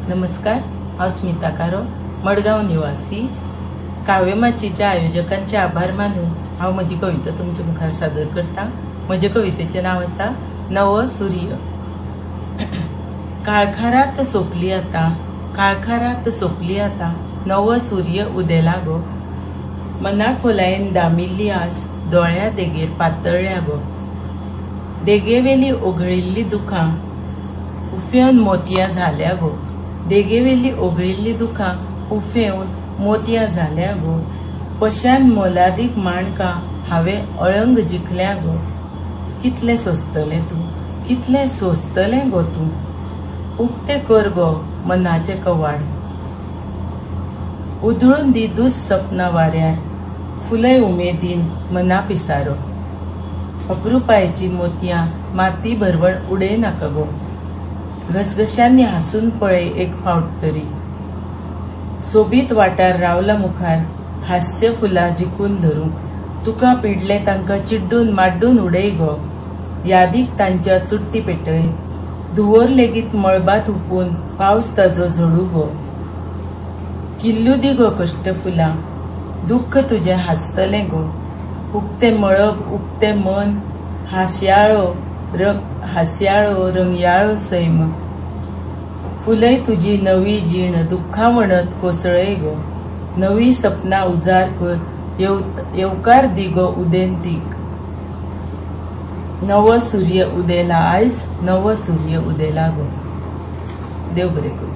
नमस्कार, हांव स्मिता कारो, मडगांव निवासी. काव्यमाचीच्या आयोजकांचे आभार मानून हांव म्हजी कविता तुमच्या मुखार सादर करता. म्हजे कवितेचें नांव आसा नवो सूर्य. काळखारात सोंपली आतां, काळखारात सोंपली आतां, नवो सूर्य उदेला गो. मना खोलायेन दामिल्ली आस दोळ्या देगेर पातळ्ळ्या गो. देगेवेली ओघळिल्ली दुखां उफेवन मोतयां झाल्या गो. देगेवेली ओघळिल्ली दुखां उफेवन मोतयां झाल्या गो. पश्यान मोलादीक माणकां हांवें अळंग जिखल्या गो. कितलें सोंसतलें तूं, कितलें सोंसतलें गो तूं. उक्तें कर गो मनाचें कवाड. उधळून दी दुस्सपनां वाऱ्यार, फुलय उमेदीन मना पिसारो. अप्रुपायेचीं मोतयां माती भरवण उडय नाका गो. घसघश्यांनी हांसून पळय एक फावट तरी. सोबीत वाटार रावला मुखार हास्य फुलां जिखून धरूंक. तुका पिडलें तांकां चिड्डून माड्डून उडय गो. यादीक तांच्या चुट्टी पेटय. धुंवर लेगीत मळबांत हुपून पावस ताजो झडू गो. किल्लू दी गो कश्ट फुलां, दुख्ख तुजें हांसतलें गो. उक्तें मळब उक्तें मन, हांसयाळो हांसयाळो रंगयाळो सैम. फुलय तुजी नवी जीण दुख्खा वणत कोसळय गो. नवी सपनां उजार कर, येवकार दी गो उदेंतीक. नवो सूर्य उदेला आयज, नवो सूर्य उदेला गो. देव बरें करूं.